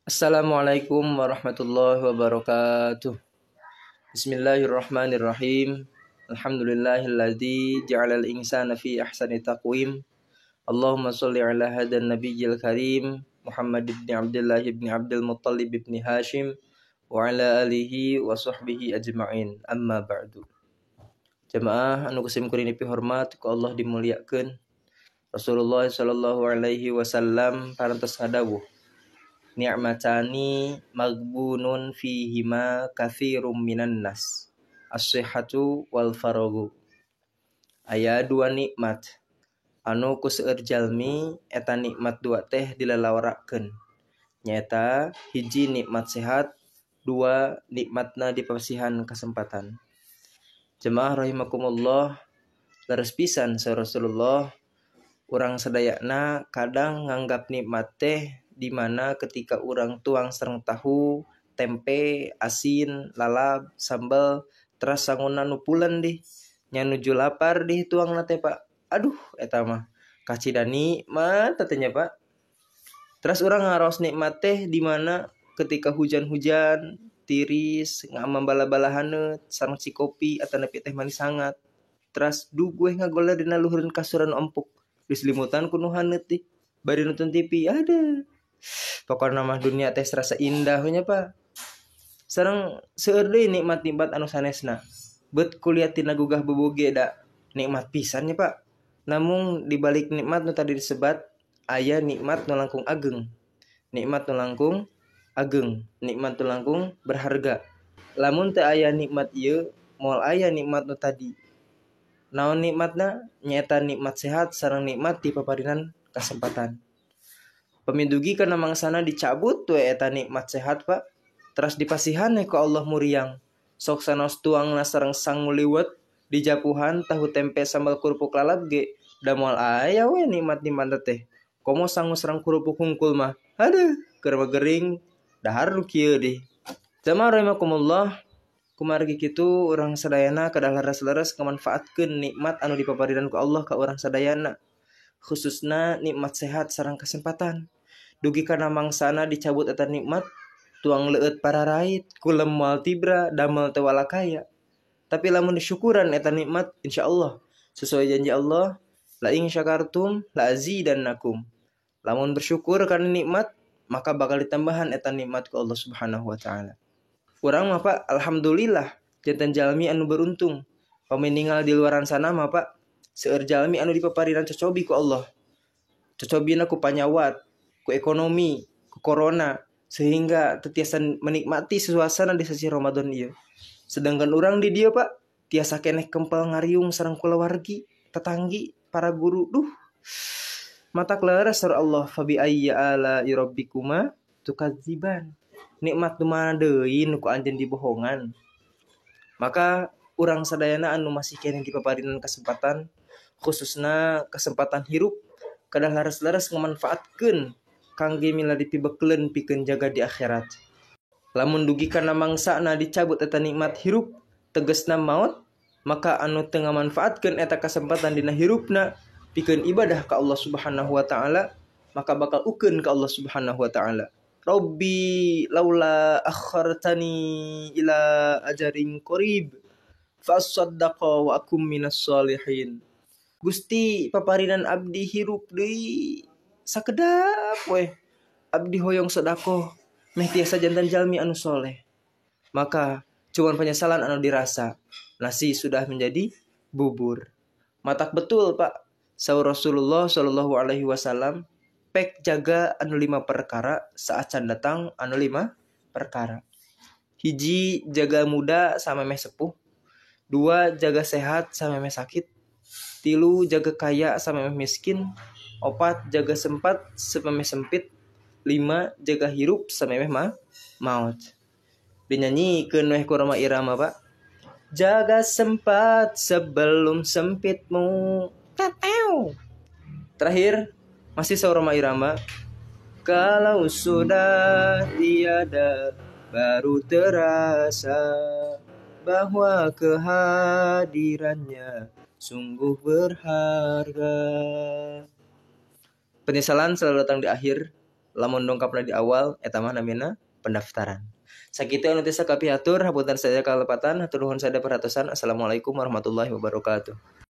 Assalamualaikum warahmatullahi wabarakatuh. Bismillahirrahmanirrahim. Alhamdulillahilladzi ja'alal insana fi ahsani taqwim. Allahumma sholli ala hadan nabiyyil karim Muhammad ibn Abdullah ibn Abdul Muttalib ibn Hashim wa ala alihi wa sahbihi ajma'in. Amma ba'du. Jamaah anu kusim kuring dipihormat ku Allah dimuliakeun. Rasulullah sallallahu alaihi wasallam parantos ngadawuh, ni'matani maghbunun fihima katsirum minan nas, as-sihhatu wal faragu. Aya dua nikmat anu ku seueur jalmi eta nikmat dua teh dilalawarakeun, nyaeta hiji nikmat sehat, dua nikmatna dipasihan kesempatan. Jemaah rahimakumullah, leres pisan saur Rasulullah, urang sadayana kadang nganggap nikmat teh di mana ketika urang tuang sareng tahu, tempe, asin, lalab, sambal, teras sanguna nu pulen dih, nya nuju lapar dih tuangna teh Pak. Aduh, eta mah kacida nikmat teh nya Pak. Teras urang ngaros nikmat teh di mana ketika hujan-hujan, tiris, ngamambala-bala haneut, sareng cikopi atanapi teh manis hangat. Teras duh gue ngagoler dina luhureun kasuran empuk, diselimutan ku nu haneut dih, bari nonton TV, aduh. Pokokna mah dunia teh serasa indah nya Pak. Sareng seueur deui nikmat-nikmat anu sanesna. Beut kuliah tina gugah boboge da nikmat pisan nya Pak. Namun dibalik nikmat nu tadi disebat aya nikmat nu langkung ageng. Nikmat nu langkung ageng, nikmat nu langkung berharga. Lamun teu aya nikmat ieu, moal aya nikmat nu tadi. Naon nikmatna? Nyaeta nikmat sehat sareng nikmat di paparinan kasempatan. Pamidugi kana mangsana dicabut we eta nikmat sehat Pak. Teras dipasihan ku Allah muriang. Sok sanos tuangna sareng sangu liwet dijapuhan tahu tempe sambal kerupuk lalap ge da moal aya we nikmat-nikmat teh. Komo sangu sareng kerupuk hungkul mah. Aduh, keur gering dahar nu kieu deh. Jamaah rahimakumullah, kumargi kitu urang sadayana kedah leres-leres ngamanfaatkeun nikmat anu dipaparinan ku Allah ka urang sadayana. Khususna nikmat sehat sareng kesempatan. Dugi kana mangsana dicabut eta nikmat, tuang leueut pararait, kulem moal tibra, damel teu walakaya. Tapi lamun disyukuran eta nikmat, insyaallah sesuai janji Allah, la in syakartum la azidannakum. Lamun bersyukur kana nikmat, maka bakal ditambahan eta nikmat ku Allah Subhanahu wa taala. Urang mah Pak, alhamdulillah janten jalmi anu beruntung. Pami ningal di luaran sana mah Pak, seueur jalmi anu dipaparinan cocobi ku Allah. Cocobina ku panyawat, ku ekonomi, ku corona, sehingga teu tiasa menikmati suasana di sasi Ramadan ieu. Sedangkan urang di dieu Pak, tiasa keneh kempel ngariung sareng kulawargi, tetanggi, para guru. Duh. Matak leres saur Allah, fabi ayyi ala rabbikuma tukadziban. Nikmat nu mana deui nu ku anjeun dibohongan. Maka urang sadayana anu masih keneh dipaparinan kesempatan, khususna kesempatan hirup, kedah leres-leres ngamanfaatkeun kangge milari pibekeleun pikeun jaga di akhirat. Lamun dugi kana mangsana dicabut eta nikmat hirup, tegesna maut, maka anu teu ngamanfaatkeun eta kesempatan dina hirupna pikeun ibadah ka Allah Subhanahu wa taala, maka bakal ukeun ka Allah Subhanahu wa taala. Rabbi laula akhartani ila ajarin qarib fasaddaqa wa akum minas salihin. Gusti paparinan abdi hirup deui sakedap weh, abdi hoyong sedekah meh tiasa jantan jalmi anu soleh. Maka cuman penyesalan anu dirasa, nasi sudah menjadi bubur. Matak betul Pak, saur Rasulullah sallallahu alaihi wasallam, pek jaga anu 5 perkara saat can datang anu 5 perkara. Hiji, jaga muda sama meh sepuh. 2, jaga sehat sama meh sakit. 3, jaga kaya sama meh miskin. 4, jaga sempat sama meh sempit. 5, jaga hirup sama meh maut. Dinyanyikeun weh ku Rhoma Irama Pak. Jaga sempat sebelum sempitmu. Teteu. Terakhir masih saur Rhoma Irama, kalau sudah tiada baru terasa bahwa kehadirannya sungguh berharga. Penyesalan selalu datang di akhir. Lamun dongkapna di awal eta mah namina pendaftaran. Sakitu anu tiasa kapihatur, hapunten saja kalepatan, hatur nuhun sada perhatosan. Assalamualaikum warahmatullahi wabarakatuh.